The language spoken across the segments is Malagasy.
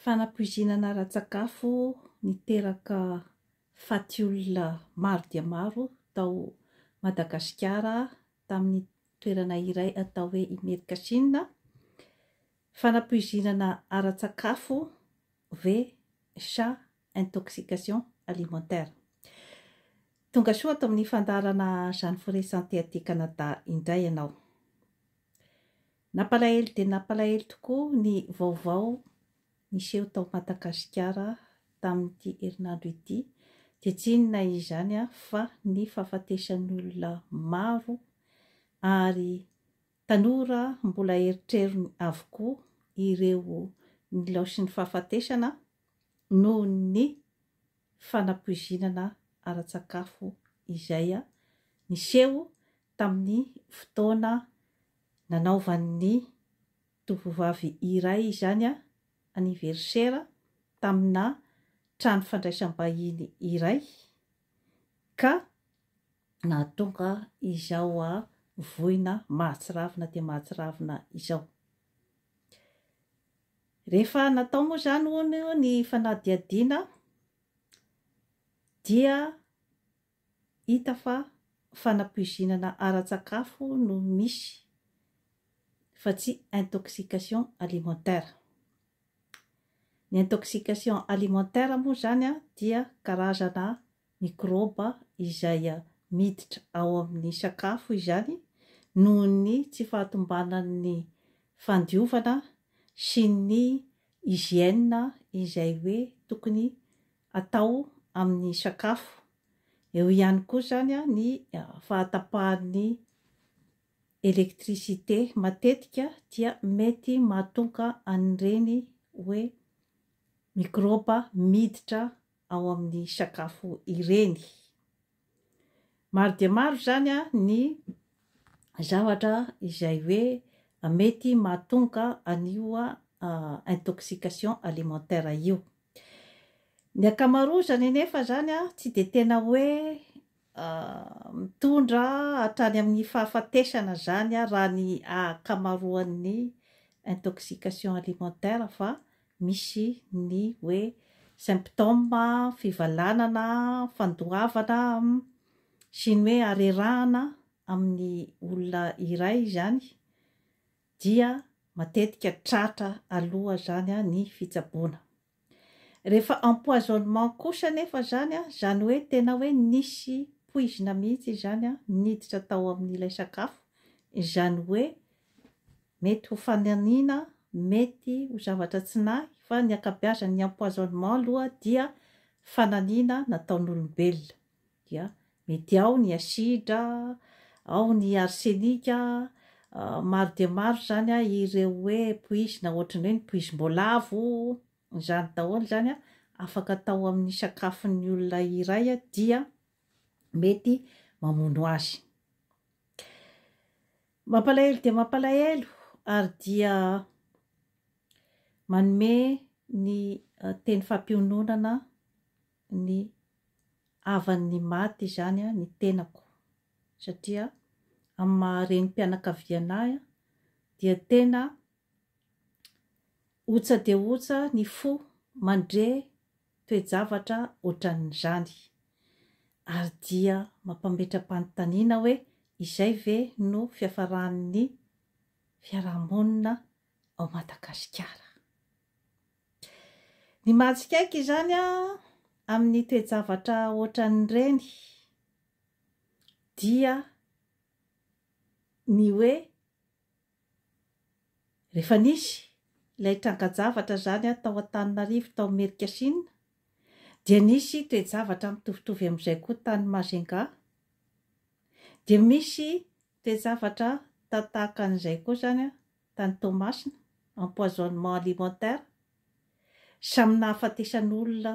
Fanapoizinana ara-tsakafo niteraka faty olona maro dia maro tao Madagasikara tamin'ny toerana iray atao hoe Imerikasinina. Fanapoizinana ara-tsakafo ve sa intoxication alimentaire? Tonga soa ato amin'ny fandaharana Jeanne Forêt Santé aty Canada indray ianao. Nampalahelo dia nampalahelo tokoa ny vaovao niseho tao Madagasikara tamin'ity herinandro ity, dia tsy inona izany fa ny fahafatesan'olona maro ary tanora mbola eritreriny avokoa ireo nilaosin'ny fahafatesana noho ny fanapoizinana ara-tsakafo izay niseho tamin'ny fotoana nanaovan'ny tovovavy iray izany aniverisera tamina trano fandraisam-bahiny iray ka nahatonga izao voina mahatsiravina dia mahatsiravina izao. Rehefa natao moa izany hono ny fanadihadiana dia hita fa fanapoizinana ara-tsakafo no misy fa tsy intoxication alimentaire. Ny intoxication alimentaire moa izany dia karazana mikrôba izay miditra ao amin'ny sakafo izany noho ny tsy fahatombanan'ny fandiovana sy ny hygiène izay hoe tokony atao amin'ny sakafo. Eo ihany koa izany ny fahatapahan'ny électricité matetika dia mety mahatonga an'ireny hoe mikrôba miditra ao amin'ny sakafo ireny. Maro dia maro izany ny zavatra izay hoe mety mahatonga an'io intoxication alimentaire io. Ny ankamaroazany anefa izany tsy dia tena hoe mitondra hatrany amin'ny fahafatesana izany raha ny ankamaroan'ny intoxication alimentaire fa misy ny hoe symptômes, fivalanana, fandoavana sy ny hoe harerahana amin'ny olona iray izany dia matetika tratra aloha izany ny fitsaboana. Rehefa empoisonnement kosa anefa izany, izany hoe tena hoe nisy poizina mihitsy izany niditra tao amin'ilay sakafo, izany hoe mety ho fananiana, mety ho zavatra tsy nahy fa ny ankabeazan'ny empoisonnement aloha dia fananiana nataon'olombelona. Dia mety ao ny asidra, ao ny arsenika, maro dia maro izany ireo hoe poizina ohatran'ny hoe ny poizim-boalavo, izany daholo izany afaka atao amin'ny sakafon'ny olona iray dia mety mamono azy. Mampalahelo dia mampalahelo ary dia manome ny teny fampiononana ny havan'ny maty izany ny tenako satria amin'ny maha renim-pianakaviana ahy dia tena Ontsa dia ontsa ny fo mandre toe-javatra ohatran'izany. Ary dia mampametra-panontaniana hoe izay ve no fiafaran'ny fiarahamonina ao Madagasikara? Ny mahatsikaiky izany amin'ny toe-javatra ohatran'ireny dia ny hoe Rehefa nisy ilay trangan-javatra izany tao Antananarivo tao Imerinkasinina dia nisy toe-javatra mitovitovy amin'izay koa tany Majunga, dia misy toe-javatra tahaka an'izay koa izany tany Toamasina, empoisonnement alimentaire, samy nahafatesan'olona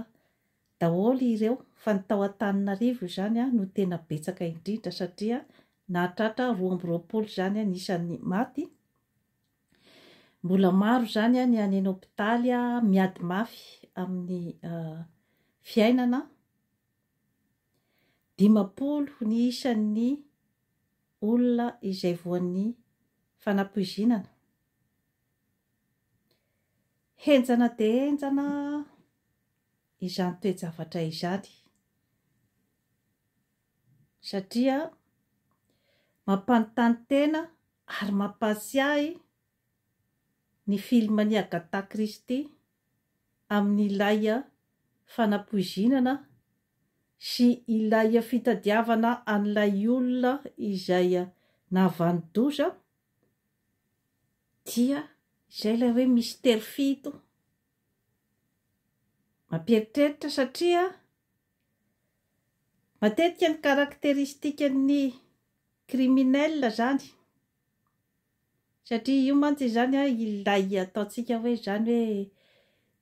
daholo ireo fa ny tao Antananarivo izany no tena betsaka indrindra satria nahatratra 22 izany ny isan'ny maty. Mbola maro izany ny any eny hopitaly miady mafy amin'ny fiainana. 50 ny isan'ny olona izay voan'ny fanapoizinana. Henjana dia henjana izany toe-javatra izany satria mampanontany tena ary mampahatsiahy ny film-n'i Agatha Christie amin'ilay fanapoizinana sy ilay fitadiavana an'ilay olona izay nahavanon-doza dia izay ilay hoe mistery fito. Mampieritreritra satria matetika ny karakteristikan'ny criminel zany satria io mantsy izany a ilay ataontsika hoe izany hoe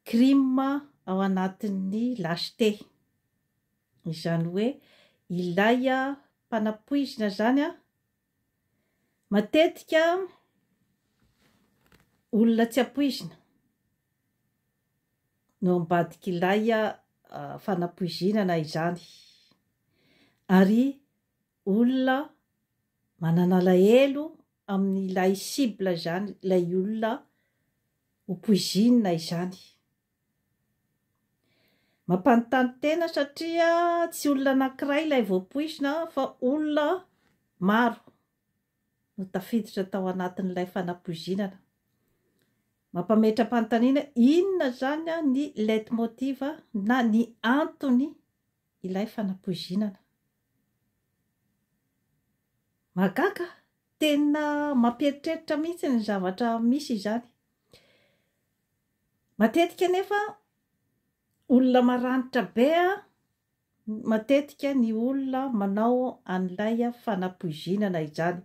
crime ao anatin'ny lâcheté. Izany hoe ilay mpanapoizina zany a matetika olona tsy ampoizina no ambadik'ilay fanapoizinana izany ary olona manana alahelo amin'ilay cible izany, ilay olona ho poizinina izany. Mampanontany tena satria tsy olona anankiray ilay voapoizina fa olona maro no tafiditra tao anatin'ilay fanapoizinana. Mampametra-panontaniana inona izany ny leitmotiv na ny antony ilay fanapoizinana. Mahagaga, tena mampieritreritra mihitsy ny zavatra misy izany. Matetika anefa olona maranitra be matetika ny olona manao an'ilay fanapoizinana izany.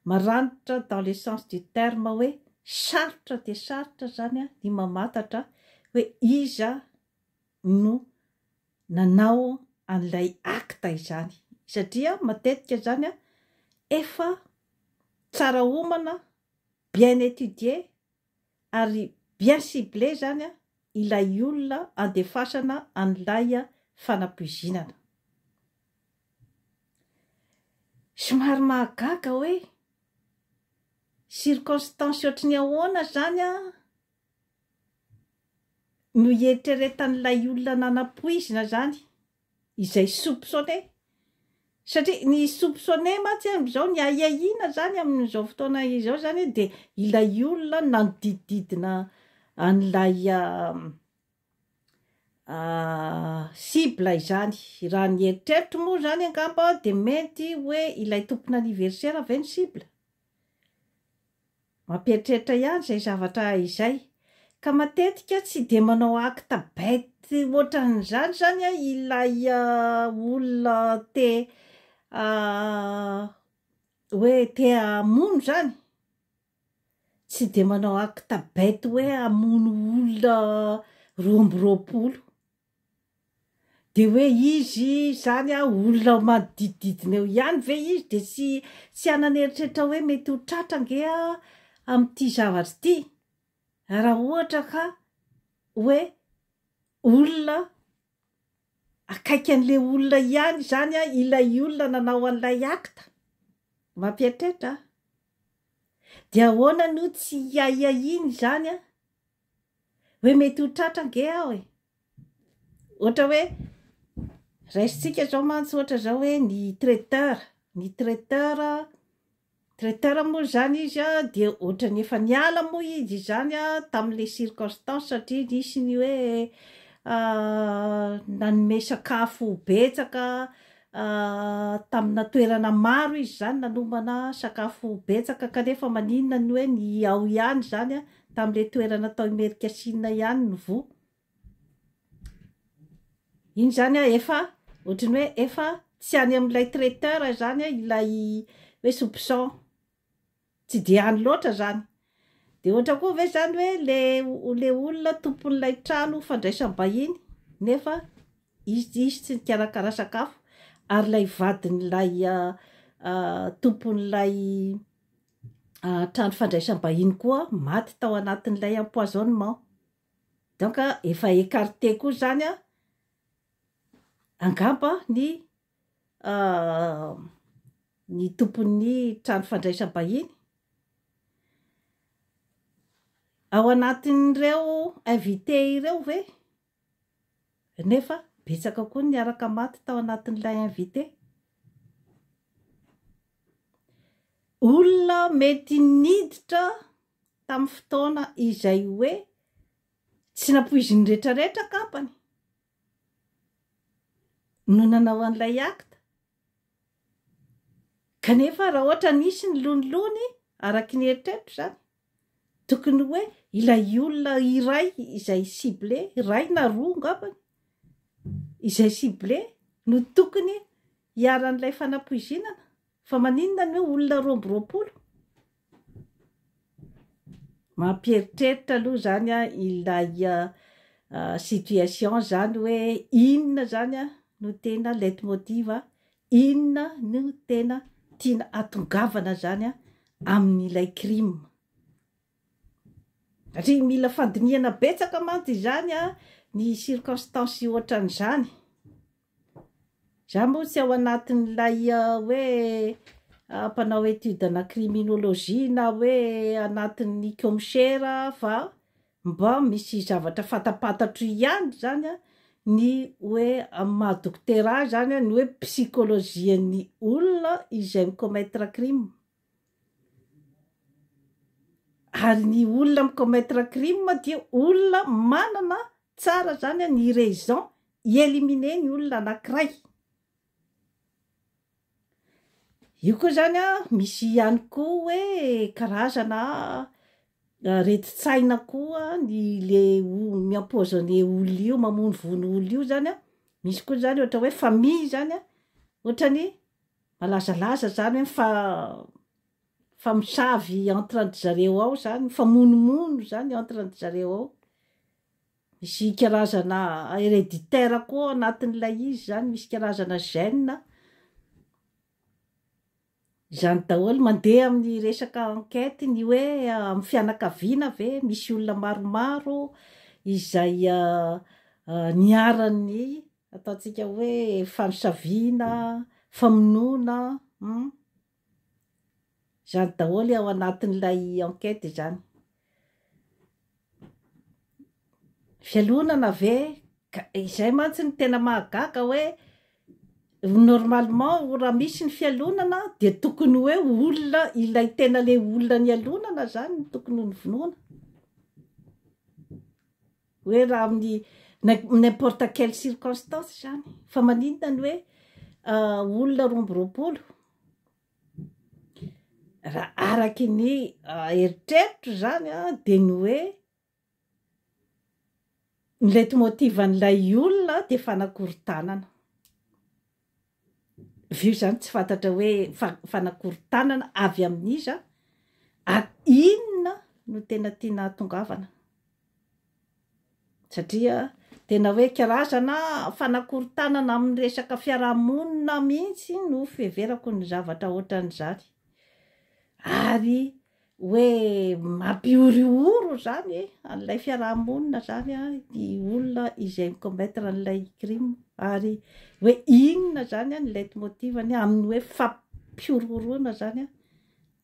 Maranitra dans le sens du terme hoe sarotra dia sarotra izany ny mamantatra hoe iza no nanao an'ilay acte izany satria matetika izany efa tsara omana, bien étudié ary bien ciblé zany ilay olona andefasana an'ilay fanapoizinana. Somary mahagaga hoe circonstance ohatry ny ahoana zany no hieritreretan'ilay olona nanapoizina zany izay soupçonné satria ny soupçonné mantsy amin'izao ny ahiahiana zany amin'izao fotoana izao zany de ilay olona nanodidididina an'ilay cible izany. Raha ny eritreritro moa zany angamba de mety hoe ilay tompon'anniversaire ve ny cible? Mampieritreritra ihany izay zavatra izay. Ka matetika tsy dia manao acte bête ohatran'izany zany an ilay olona te hoe te hamono zany. Tsy dia manao acte bête hoe hamono olona 22. De hoe izy zany a olona manodidididina eo ihany ve izy de tsy tsy hanana eritreritra hoe mety ho tratra ange aho amin'ity zavatra ity raha ohatra ka hoe olona akaiky an'le olona ihany zany a ilay olona nanao an'ilay acte, mampieritreritra a! De ahoana no tsy hiahiahiany izany a? Hoe mety ho tratra ange aho e! Ohatra hoe raisintsika izao mantsy ohatra izao hoe ny traiteur, ny traiteur, traiteur moa izany izy an dia ohatran'ny efa niala moa izy izany an tamin'ilay circonstance satria nisy ny hoe nanome sakafo betsaka tamina toerana maro izy izany nanomana sakafo betsaka kanefa maninona ny hoe ny ao ihany izany an tamin'ilay toerana tao Imerinkasinina ihany no voa. Iny izany an efa ohatran'ny hoe efa tsy any amin'ilay traiteur izany an ilay hoe soupçon. Tsy dia any loatra izany. Dia ohatra koa ve izany hoe le le olona tompon'ilay trano fandraisam-bahiny nefa izy izy tsy nikarakara sakafo ary ilay vadin'ilay tompon'ilay trano fandraisam-bahiny koa maty tao anatin'ilay empoisonnement. Donc efa écarté koa zany an, angamba ny ny tompon'ny trano fandraisam-bahiny. Ao anatin'ireo invité ireo ve? Nefa betsaka koa ny niaraka maty tao anatin'ilay invité. Olona mety niditra tamin'ny fotoana izay hoe tsy nampoizin'ny retraretra angambany no nanao an'ilay acte. Kanefa raha ohatra nisy ny lonilony, araky ny eritreritro izany, tokony hoe ilay olona iray izay ciblé, iray na roa angambany, izay ciblé no tokony hiharan'ilay fanapoizinana. Fa maninona ny hoe olona 22? Mampieritreritra aloha izany ilay situation izany hoe inona izany no tena leitmotiv, inona no tena tiana hatongavana izany amin'ilay crime. Satria mila fandinihana betsaka mantsy izany ny circonstance ohatran'izany. Za moa tsy ao anatin'ilay hoe mpanao étude ana criminologie na hoe anatin'ny kaomisera fa mba misy zavatra fantapantatro ihany zany ny hoe amin'ny maha dokotera ahy zany ny hoe psychologie-n'ny olona izay mi-commettre crime. Ary ny olona mi-commettre crime dia olona manana tsara zany ny raison hi-éliminer ny olona anankiray. Io koa zany an, misy ihany koa hoe karazana aretin-tsaina koa ny le o- mi-empoisonner olona io, mamonovono olona io zany an, misy koa zany ohatra hoe famille zany an, ohatrany malazalaza zany hoe mifa- mifamosavy entre an-dry zareo ao zany, mifamonomono zany entre an-dry zareo ao. Misy karazana héréditaire koa ao anatin'ilay izy zany, misy karazana gène. Izany daholo, mandeha amin'ny resaka enquête ny hoe amin'ny fianakaviana ve misy olona maromaro izay niharan'ny ataontsika hoe fanosaviana, famonoana, hum. Izany daholo ao anatin'ilay enquête izany. Fialonana ve? Ka izay mantsy no tena mahagaga hoe normalement raha misy ny fialonana dia tokony hoe olona ilay tena le olona nialonana zany no tokony ho novonoina. Hoe raha amin'ny n'importe quelle circonstance zany. Fa maninona ny hoe olona 22? Raha araky ny eritreritro zany an de ny hoe ny leitmotiv an'ilay olona de fanakorontanana. Avy eo zany tsy fantatra hoe fanakorontanana avy amin'iza ary inona no tena tiana hahatongavana. Satria tena hoe karazana fanakorontanana amin'ny resaka fiarahamonina mihitsy no fiheverako ny zavatra ohatran'izany. Ary hoe mampihorohoro zany an'ilay fiarahamonina zany an, ny olona izay mi-commettre an'ilay crime ary hoe inona zany an ny leitmotiv-ny amin'ny hoe fampihorohoroana zany an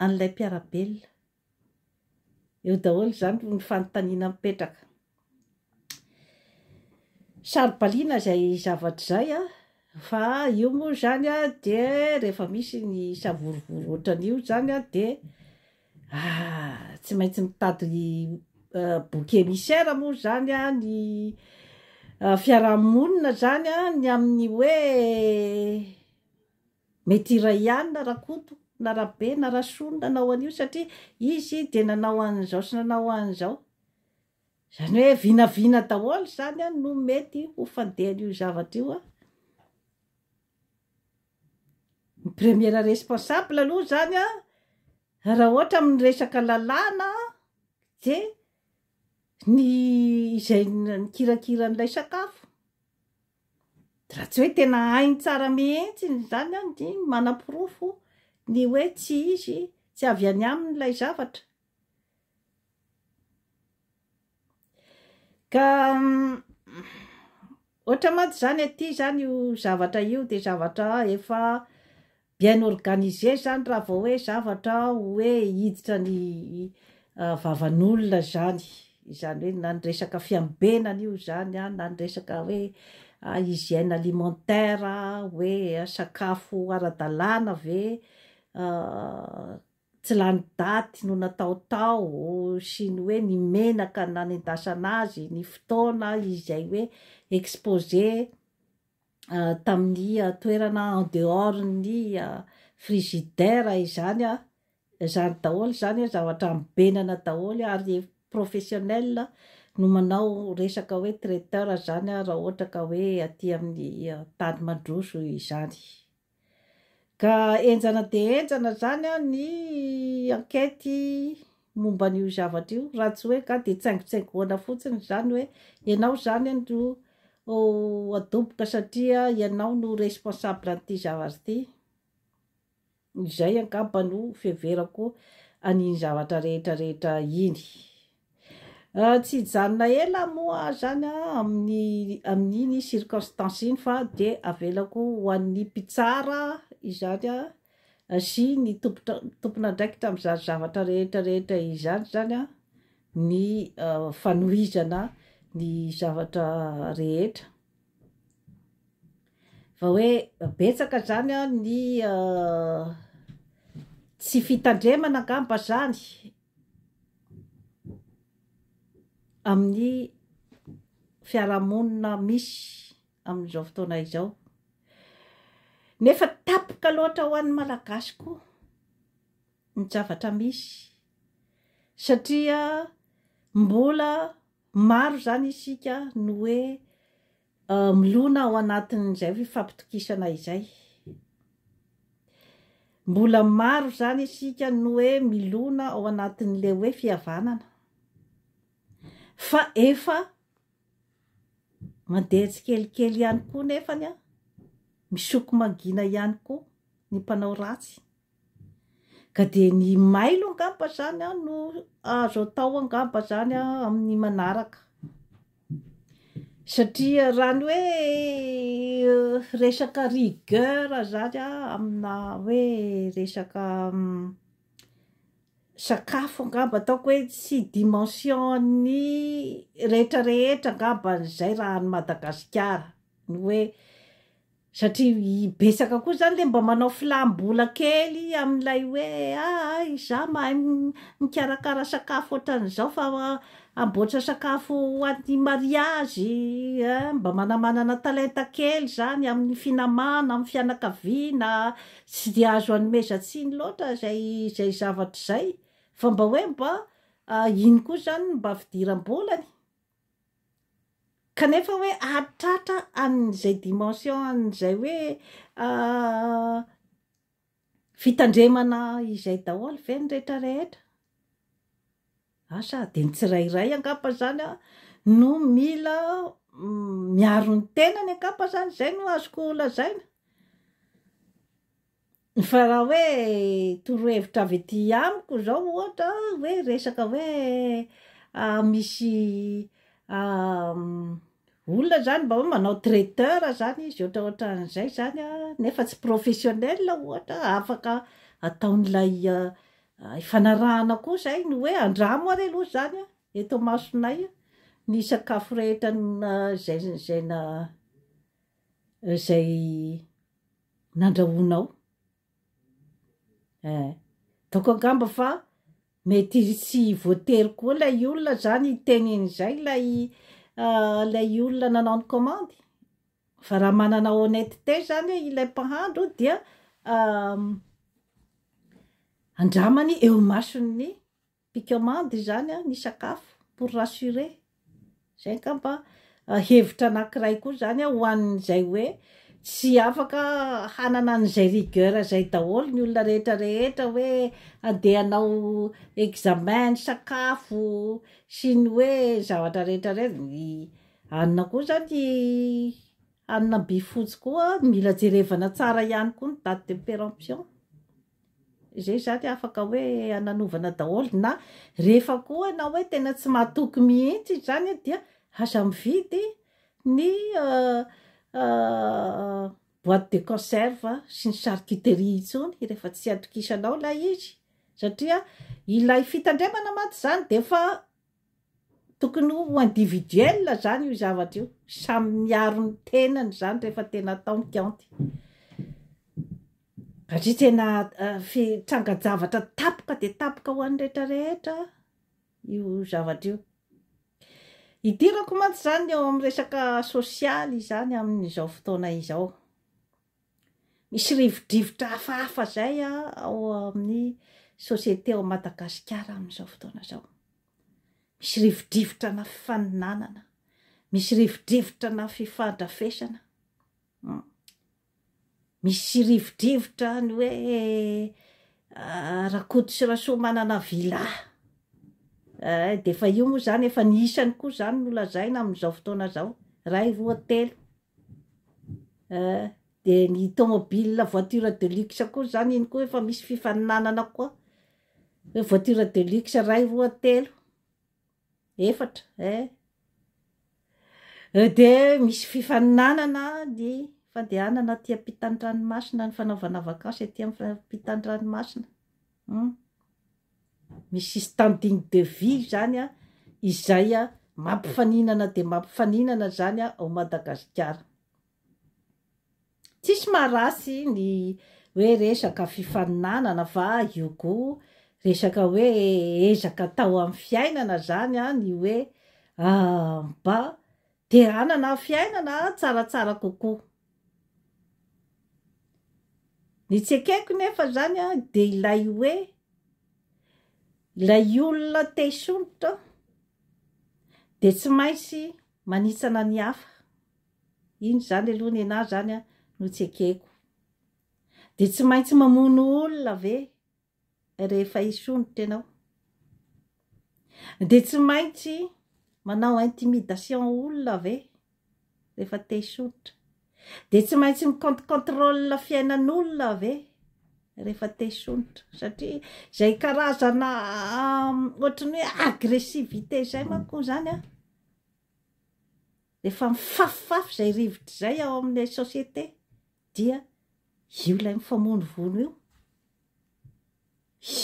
an'ilay mpiara-belona. Eo daholo izany ny fanontaniana mipetraka. Saro-baliana izay zavatra izay an, fa io moa izany an dia rehefa misy ny savorovoro ohatran'io izany an dia tsy maintsy mitady bouc émissaire moa izany an ny fiarahamonina izany an ny amin'ny hoe Mety iray ihany na Rakoto na Rabe na Rasoa no nanao an'io satria izy dia nanao an'izao sy nanao an'izao. Izany hoe vinavina daholo izany an no mety ho fandehan'io zavatra io an. Ny première responsable aloha izany an, raha ohatra amin'ny resaka lalàna dia ny izay nikirakira an'ilay sakafo. Raha tsy hoe tena hainy tsara mihitsy izany an ny manaporofo ny hoe tsy izy, tsy avy any aminy ilay zavatra. Ka ohatra mantsy izany aty izany io zavatra io de zavatra efa bien organisé zany raha vao hoe zavatra hoe hiditra ny. vavan'olona izany, izany hoe na ny resaka fiambenana io izany an, na ny resaka hoe hygiène alimentaire, hoe sakafo ara-dalàna ve tsy lany daty no natao tao sy ny hoe ny menaka nanendasana azy, ny fotoana izay hoe exposé tamin'ny toerana en dehors ny frigidaire izany an, izany daholo izany an, zavatra ambenana daholo ary professionnel no manao resaka hoe traiteur izany an raha ohatra ka hoe aty amin'ny tany mandroso izany. Ka henjana dia henjana izany an ny enquête momba an'io zavatra io, raha tsy hoe ka dia tsaingotsaingohana fotsiny izany hoe ianao izany no adoboka satria ianao no responsable an'ity zavatra ity. Izay angamba no fiheverako an'iny zavatra rehetra rehetra iny. Tsy hijanona ela moa aho zany amin'ny amin'iny circonstance iny fa dia avelako ho an'ny mpitsara izany sy ny tompon- tompon'andraikitra amin'izany zavatra rehetra rehetra izany zany ny fanohizana ny zavatra rehetra. Fa hoe betsaka zany ny tsy fitandremana angamba zany. Amin'ny fiarahamonina misy amin'izao fotoana izao. Nefa tapoka loatra ho an'ny Malagasy koa ny zavatra misy satria mbola maro izany isika no hoe Milona ao anatin'izay fifampitokisana izay. Mbola maro izany isika no hoe milona ao anatin'ilay hoe fihavanana. Fa efa mandeha tsikelikely ihany koa nefany an, misoko mangina ihany koa ny mpanao ratsy. Ka dia ny mailo angamba zany an no azo atao angamba zany an amin'ny manaraka. Satria raha ny hoe resaka rigueur zany an amina hoe resaka sakafo angamba ataoko hoe tsy dimension-n'ny rehetrarehetra angamba zay raha any Madagasikara, ny hoe Satria betsaka koa zany le mba manao filam-bola kely amin'ilay hoe aa izaho mahay mikarakara sakafo ohatran'izao fa hamboatra sakafo ho an'ny mariazy a, mba manamanana talenta kely zany amin'ny finamana, amin'ny fianakaviana, tsy dia azo anomezan-tsiny loatra izay izay zavatra izay fa mba hoe mba iny koa zany mba fidiram-bolany. Kanefa hoe hahatratra an'izay dimension an'izay hoe fitandremana izay daholo ve ny rehetra rehetra? Asa, dia ny tsirairay angamba zany an no mila miaro ny tenany angamba zany, izay no azoko lazaina. Fa raha hoe torohevitra avy aty amiko zao ohatra hoe resaka hoe misy olona zany mba hoe manao traiteur zany izy ohatraohatran'izay zany a, nefa tsy professionnel ohatra, afaka ataon'ilay ifanarahana koa zay ny hoe andramo ary aloha zany a eto imasonay ny sakafo rehetra zay zay na zay nandrahoinao eh, ataoko angamba fa mety tsy voatery koa ilay olona zany hiteny an'izay ilay ilay olona nanao ny commande, fa raha manana honnêteté zany ilay mpahandro dia andramany eo imason'ny Mpikaomandy izany ny sakafo pour rassurer. Zay angamba hevitra anankiray koa zany ho an'izay hoe tsy afaka hanana an'izay rigueur zay daholo ny olona rehetra rehetra hoe andeha hanao examen ny sakafo sy ny hoe zavatra rehetra rehetra, ny hanina koa zany hanina am-bifotsy koa mila jerevana tsara ihany koa ny date de péremption. Izay zany afaka hoe ananovana daholo na rehefa koa ianao hoe tena tsy mahatoky mihitsy izany dia aza mividy ny boite de conserve sy ny charcuterie intsony rehefa tsy atokisanao ilay izy. Satria ilay fitandremana mantsy zany de efa tokony ho individuel zany io zavatra io, samy miaro ny tenany zany rehefa tena atao ny kaonty. Satria tena fitrangan-javatra tampoka dia tampoka ho an'ny rehetra rehetra io zavatra io. Idirako mantsy izany eo amin'ny resaka sosialy izany amin'izao fotoana izao. Misy rivodrivotra hafahafa izay ao amin'ny société ao Madagasikara amin'izao fotoana izao. Misy rivodrivotra na fifaninanana, misy rivodrivotra na fifandrafesana. Misy rivodrivotra ny hoe Rakoto sy Rasoa manana villa. Eh, dia efa io moa izany efa ny isany koa izany no lazaina amin'izao fotoana izao. Iray, roa, telo. Eh, dia ny tomobile voiture de luxe koa izany iny koa efa misy fifaninanana koa. Hoe voiture de luxe iray, roa, telo. Efatra eh. Dia misy fifaninanana ny fandehanana aty ampitan'ny ranomasina, ny fanaovana vakansy aty amin'ny ampitan'ny ranomasina. Hum. Misy standing de vie izany an, izay mampifaninana dia mampifaninana izany ao Madagasikara. Tsisy maharatsy ny hoe resaka fifaninanana fa io koa resaka hoe ezaka atao amin'ny fiainana zany an, ny hoe mba te hanana fiainana tsaratsara kokoa. Ny tsy ekeko nefa zany an de ilay hoe ilay olona te hisondrotra de tsy maintsy manitsana ny hafa. Iny izany aloha nenah zany a no tsy ekeko. De tsy maintsy mamono olona ve rehefa hisondrotra ianao? De tsy maintsy manao intimidation olona ve rehefa te hisondrotra? De tsy maintsy mi-compte contrôle fiainan'olona ve rehefa te hisondrotra? Satria izay karazana ohatran'ny hoe agressivité izay manko zany an, Rehefa mifafifafy izay rivotra izay ao amin'ilay société dia io ilay mifamonovono io,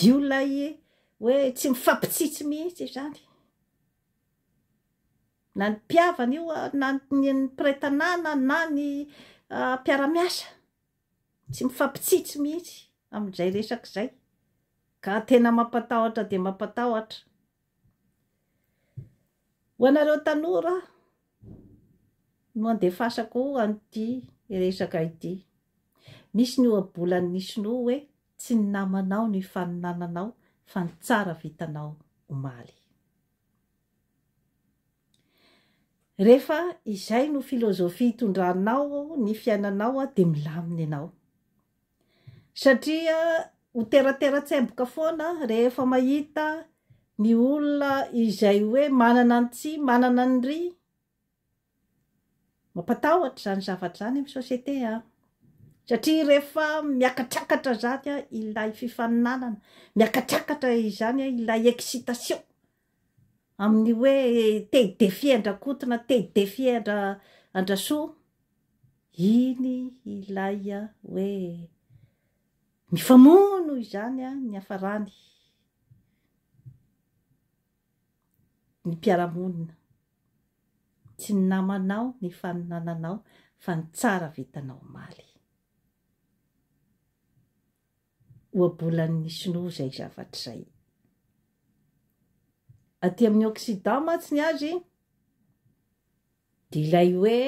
io ilay hoe tsy mifampitsitsy mihitsy izany, na ny mpihavana io na ny mpiray tanàna na ny mpiara-miasa, tsy mifampitsitsy mihitsy amin'izay resaka izay, ka tena mampatahotra dia mampatahotra. Ho anareo tanora no andefasako an'ity resaka ity. Misy ny ohabolan'ny sinoa hoe tsy ny namanao no ifaninananao fa ny tsara vitanao omaly. Rehefa izay no filozofia itondranao ny fiainanao dia milamina ianao. Satria ho teratera-tsemboka foana rehefa mahita ny olona izay hoe manana ny tsi, manana ny ry. Mampatahotra izany zavatra izany amin'ny société a! Satria rehefa miakatrakatra izany ilay fifaninanana, miakatrakatra izany ilay excitation amin'ny hoe te hi-defier an-dRakoto na te hi-defier an-dRasoa, Iny ilay hoe mifamono izany ny niafarany ny mpiara-monina. Tsy ny namanao ny faninananao fa ny tsara vitanao omaly. Ohabolan'ny sinoa izay zavatra izay. Aty amin'ny Occident mantsy ny azy Dia ilay hoe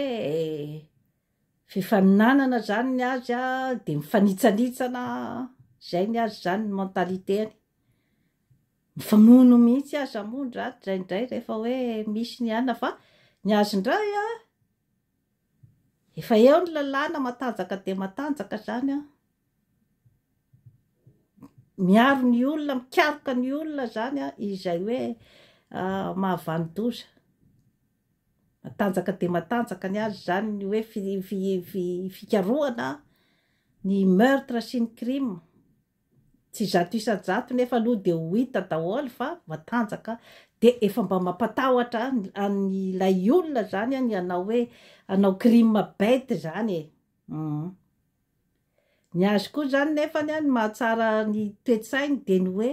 fifaninanana zany ny azy a, dia mifanitsanitsana, zay ny azy zany ny mentalité-ny. Mifamono mihitsy aza moa ndra indraindray rehefa hoe misy ny anona fa ny azy indray a, efa eo ny lalàna matanjaka dia matanjaka zany an, miaro ny olona, mikaroka ny olona zany an, izay hoe mahavanon-doza. Matanjaka dia matanjaka ny azy izany ny hoe fikarohana ny meurtre sy ny crime. Tsy 100% nefa aloha dia ho hita daholo fa matanjaka dia efa mba mampatahotra an'ilay olona izany ny hanao hoe hanao crime bête izany e. Ny azy koa izany nefany ny mahatsara ny toe-tsainy dia ny hoe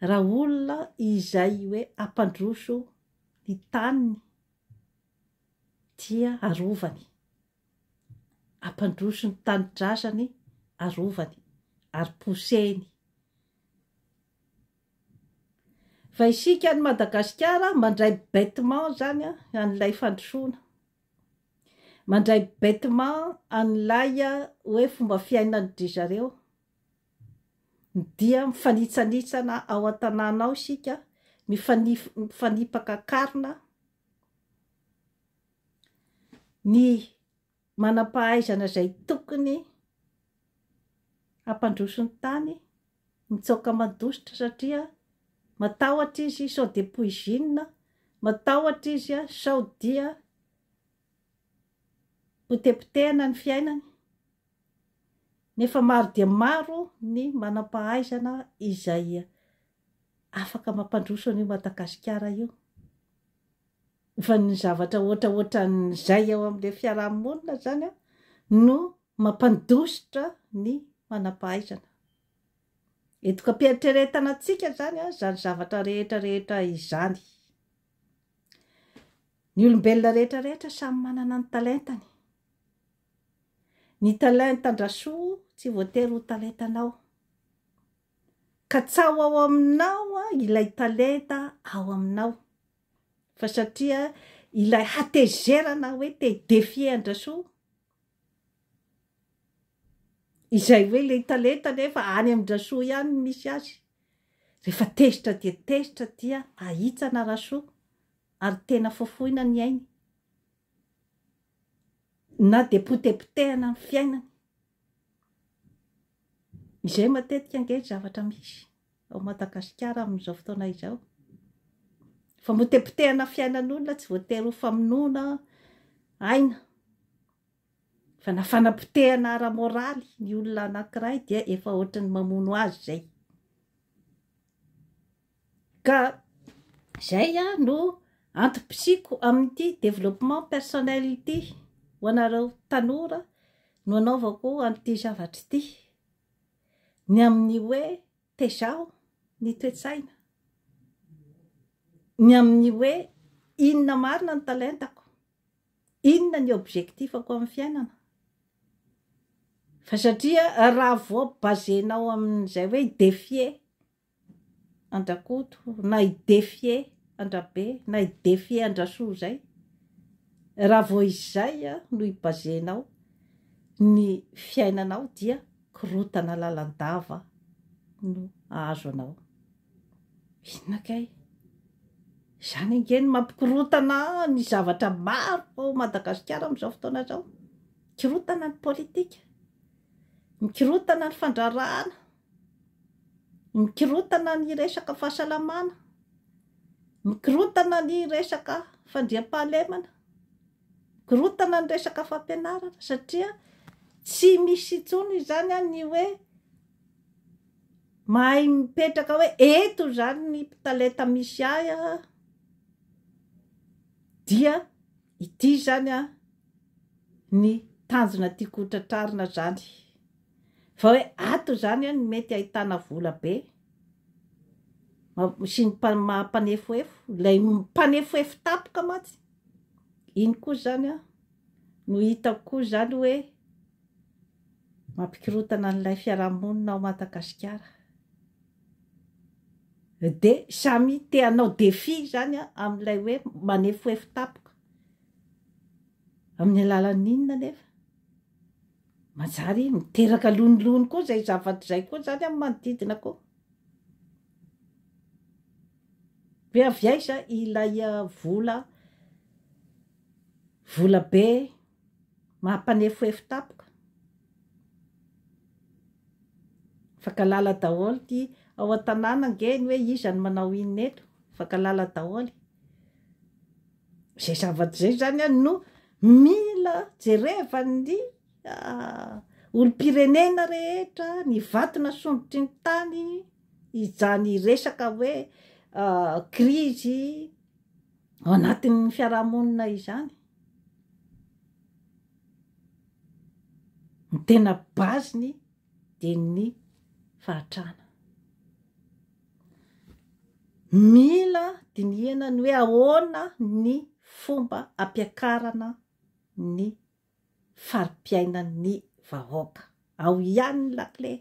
raha olona izay hoe hampandroso ny taniny dia arovany. Hampandroso ny tanindrazany arovany ary poseny. Fa isika any Madagasikara mandray bêtement zany an'ilay fandrosoana. Mandray bêtement an'ilay hoe fomba fiainan-dry zareo. Dia mifanitsanitsana ao an-tanàna ao isika, mifanif- mifanipaka karona. Ny manam-pahaizana izay tokony hampandroso ny tany, mitsoaka mandositra satria matahotra izy sao dia poizinina, matahotra izy sao dia potepotehana ny fiainany. Nefa maro dia maro ny manam-pahaizana izay afaka mampandroso an'io Madagasikara io. Fa ny zavatra ohatraohatran'izay ao amin'ilay fiarahamonina izany an, no mampandositra ny manam-pahaizana. Entiko am-pieritreretana antsika izany an, izany zavatra rehetra rehetra izany. Ny olombelona rehetra rehetra samy manana ny talentany. Ny talentan-dRasoa tsy voatery ho talentanao. Katsaho ao aminao ilay talenta ao aminao. Fa satria ilay hatezerana hoe te hi-defier an-dRasoa, izay hoe ilay talenta nefa any amin-dRasoa ihany no misy azy. Rehefa tezitra dia tezitra dia ahitsana Rasoa ary tena fofoina ny ainy. Na dia potepotehana ny fiainany. Izay matetika ange ny zavatra misy ao Madagasikara amin'izao fotoana izao. Famotepotehana fiainan'olona tsy voatery ho famonoana aina fa na fanapotehana ara-moraly ny olona anankiray dia efa ohatran'ny mamono azy izay. Ka izay no antom-pisiako amin'ity développement personnel ity ho anareo tanora no anaovako an'ity zavatra ity. Ny amin'ny hoe tezao ny toe-tsaina. Ny amin'ny hoe inona marina ny talentako, inona ny objectif-ko amin'ny fiainana. Fa satria raha vao baser-nao amin'izay hoe hi-defier an-dRakoto na hi-defier an-dRabe na hi-defier an-dRasoa izay, raha vao izay no hi-baser-nao ny fiainanao dia korontana lalandava no hahazo anao. Inona kay? Izany ange no mampikorontana ny zavatra maro ao Madagasikara amin'izao fotoana izao. Mikorontana ny politika, mikorontana ny fandraharahana, mikorontana ny resaka fahasalamana, mikorontana ny resaka fandriampahalemana, mikorontana ny resaka fampianarana satria tsy misy intsony izany ny hoe Mahay mipetraka hoe eto izany ny talenta misy ahy a, dia ity izany a ny tanjona tiako ho tratrarina izany. Fa hoe ato izany a no mety ahitana vola be sy ny mpa- maha mpanefoefo, ilay mpanefoefo tampoka mantsy, iny koa izany a no hitako koa izany hoe Mampikorontana an'ilay fiarahamonina ao Madagasikara. Dia samy te hanao défi izany amin'ilay hoe manefoefo tampoka. Amin'ny alalan'ny inona anefa? Manjary miteraka lonilony koa izay zavatra izay koa izany amin'ny manodidina koa. Hoe avy aiza ilay vola, vola be Mampanefoefo tampoka. Mifankalala daholo ity ao an-tanàna ange ny hoe iza no manao inona eto, mifankalala daholo. Izay zavatra izay zany an no mila jerevan'ny olom-pirenena rehetra, ny vato nasondrotry ny tany, izany resaka hoe krizy ao anatin'ny fiarahamonina izany. tena base-ny dia ny fahatrana. Mila dinihana ny hoe ahoana ny fomba ampiakarana ny fari-piainan'ny vahoaka. Ao ihany ny lakile.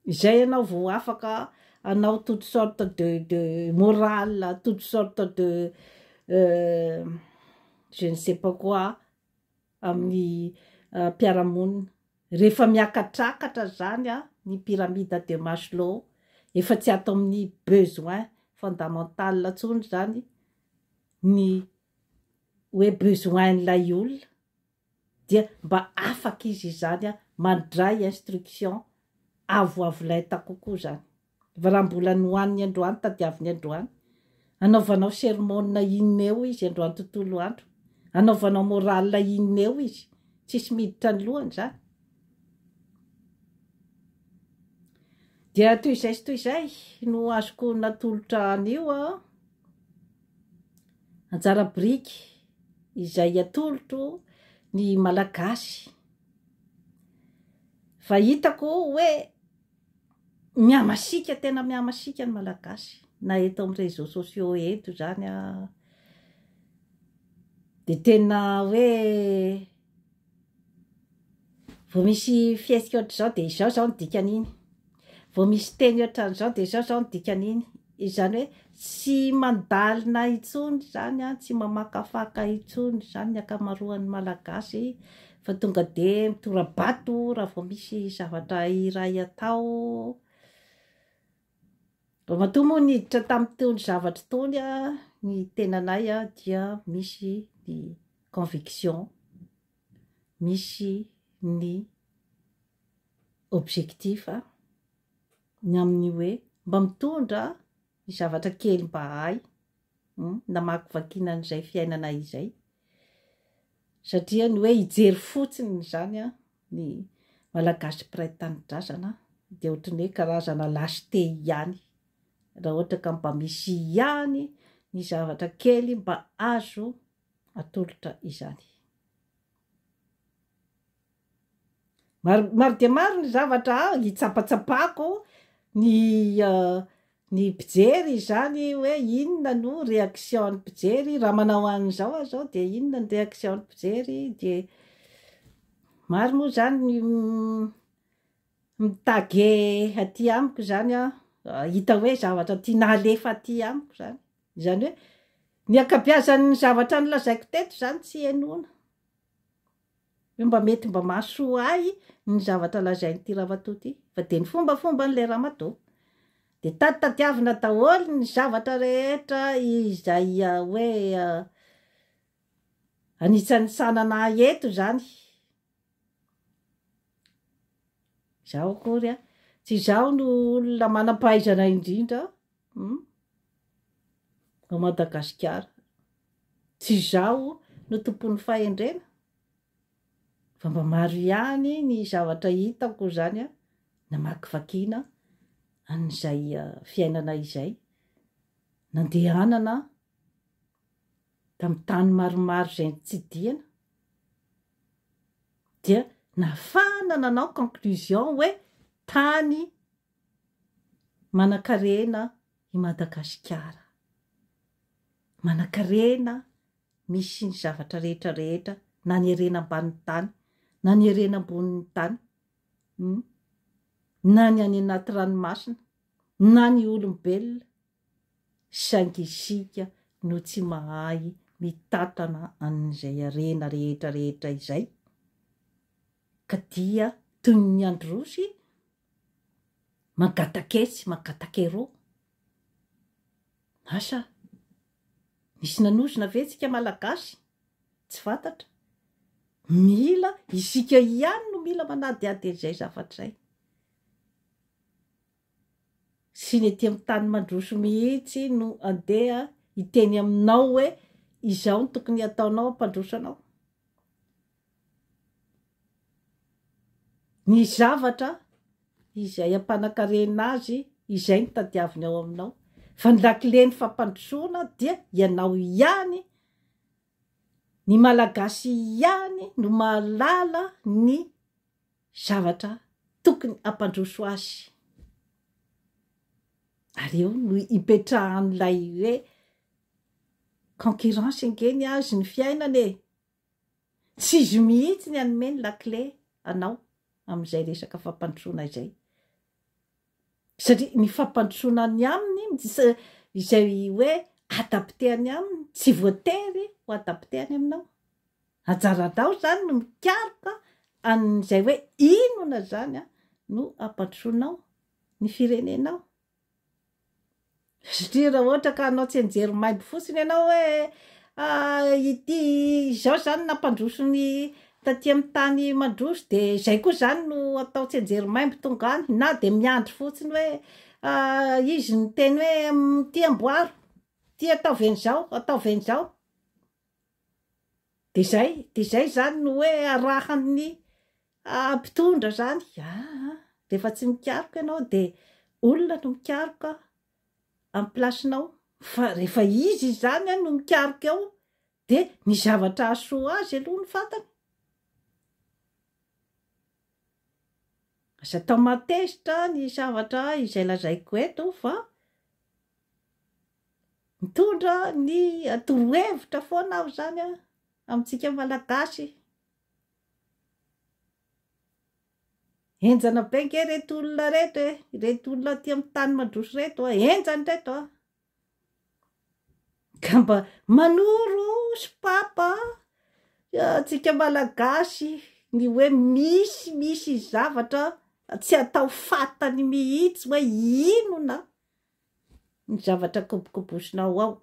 Izay ianao vao afaka hanao toute sorte de de morale, toute sorte de je ne sais pas quoi amin'ny mpiara-monina. Rehefa miakatrakatra zany ny pyramide de Maslow, efa tsy ato amin'ny besoin fondamental intsony zany ny hoe besoin-n'ilay olona dia mba afaka izy izany mandray instruction avoavo lenta kokoa zany. Fa raha mbola nohaniny androany, tadiaviny androany, anaovanao sermon inona eo izy androany tontolo andro, anaovanao morale inona eo izy, tsisy miditra ny lohany zany. Dia toy izay sy toy izay no azoko natolotra anio a. Anjara biriky izay atolotro ny Malagasy. Fa hitako hoe mihamasiaka, tena mihamasiaka ny Malagasy na eto amin'ny réseaux sociaux eto izany a, de tena hoe vao misy fihetsika ohatr'izao de izao izao ny dikan'iny, vao misy teny ohatran'izao de izao izao ny dikan'iny, izany hoe tsy mandalina intsony izany an, tsy mamakafaka intsony izany ny ankamaroan'ny Malagasy fa tonga de mitora-bato raha vao misy zavatra iray atao. Vao matoa moa niditra tamin'itony zavatra itony ny tenanay dia misy ny conviction, misy ny objectif ny amin'ny hoe mba mitondra ny zavatra kely mba hay namakivakiana an'izay fiainana izay, satria ny hoe hijery fotsiny izany ny Malagasy mpiray tanindrazana dia ohatran'ny hoe karazana lâcheté ihany raha ohatra ka mba misy ihany ny zavatra kely mba azo atolotra izany. Maro maro dia maro ny zavatra hitsapatsapako ny ny mpijery izany hoe inona no réaction-n'ny mpijery raha manao an'izao aho zao de inona ny réaction-n'ny mpijery de maro moa zany ny mi-taguer aty amiko zany an, hita hoe zavatra tiana alefa aty amiko zany, izany hoe ny ankabeazan'ny zavatra nolazaiko teto zany tsy henoina. Hoe mba mety mba mahasoa ahy ny zavatra lazain'ity ramatoa ity fa dia ny fombafomban'ilay ramatoa. Dia taditadiavina daholo ny zavatra rehetra izay hoe anitsanisanana ahy eto izany. Izaho akory a, tsy izaho no olona manam-pahaizana indrindra ao Madagasikara. Tsy izaho no tompon'ny fahendrena fa mba maro ihany ny zavatra hitako izany an, namakivakiana an'izay fiainana izay, nandehanana tamin'ny tany maromaro izay nitsidihana, dia nahafahana nanao conclusion hoe tany Manankarena i Madagasikara. Manankarena misy ny zavatra rehetra rehetra na ny harena ambanin'ny tany na ny harena ambonin'ny tany hum na ny any anaty ranomasina na ny olombelona saingy isika no tsy mahay mitantana an'izay harena rehetra rehetra izay ka dia toy ny androsy Mangataka etsy, mangataka eroa. Asa, nisy nanozona ve tsika Malagasy? Tsy fantatra. Mila, isika ihany no mila manadihady an'izay zavatra izay. Sy ny aty amin'ny tany mandroso mihitsy no andeha hiteny aminao hoe izao no tokony hataonao hampandroso anao. Ny zavatra izay ampanankarena azy izay no tadiaviny ao aminao fa ny lakilen'ny fampandrosoana dia ianao ihany. Ny Malagasy ihany no mahalala ny zavatra tokony hampandroso azy. Ary eo no ipetrahan'ilay hoe concurrence ange ny azy ny fiainana e! Tsy izy mihitsy ny hanome ny lakile anao amin'izay resaka fampandrosoana izay. Satria ny fampandrosoana ny aminy, izay hoe adapter any aminy, tsy voatery ho adapter any aminao. Anjaranao izany no mikaroka an'izay hoe inona izany no hampandrosoanao ny firenenao. Satria raha ohatra ka hanao tsianjery maimbo fotsiny ianao hoe ity izao izany nampandroso ny taty amin'ny tany mandroso de izay koa izany no atao tsianjery maimbo tonga any na de miandry fotsiny hoe izy niteny hoe ity amboaro, ity ataovy an'izao, ataovy an'izao. De zay, de zay zany no hoe arahan'ny mpitondra zany, aa rehefa tsy mikaroka ianao de olona no mikaroka am place-nao, fa rehefa izy izany an no mikaroka eo de ny zavatra hahasoa azy aloha no fantany. Aza atao mahatezitra ny zavatra izay lazaiko eto fa Mitondra ny torohevitra foana aho izany an, amintsika Malagasy. Henjana be ange ireto olona ireto e, ireto olona aty amin'ny tany mandroso ireto an, henjana ireto an. Ka mba manoro sopapa antsika Malagasy ny hoe misy misy zavatra tsy atao fantany mihitsy hoe inona ny zavatra kobokobosinao ao.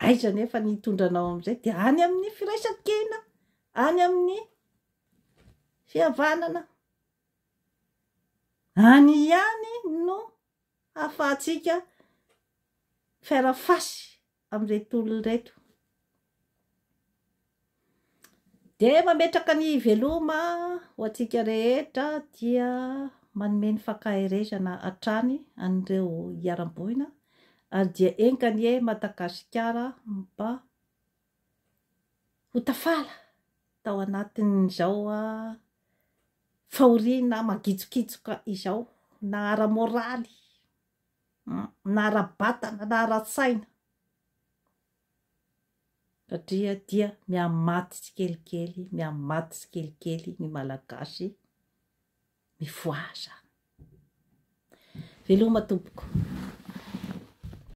Aiza anefa ny hitondra anao amin'izay? Dia any amin'ny firaisan-kina, any amin'ny fihavanana. Any ihany no hahafahantsika faire face amin'ireto olona ireto. Dia mametraka ny veloma ho antsika rehetra dia manome ny fankaherezana hatrany an'ireo hiaram-boina ary dia enga anie Madagasikara mba ho tafala tao anatin'izao fahoriana mangitsokitsoka izao na ara-moraly na ara-batana na ara-tsaina satria dia mihamaty tsikelikely mihamaty tsikelikely ny Malagasy mifohaza. Veloma tompoko.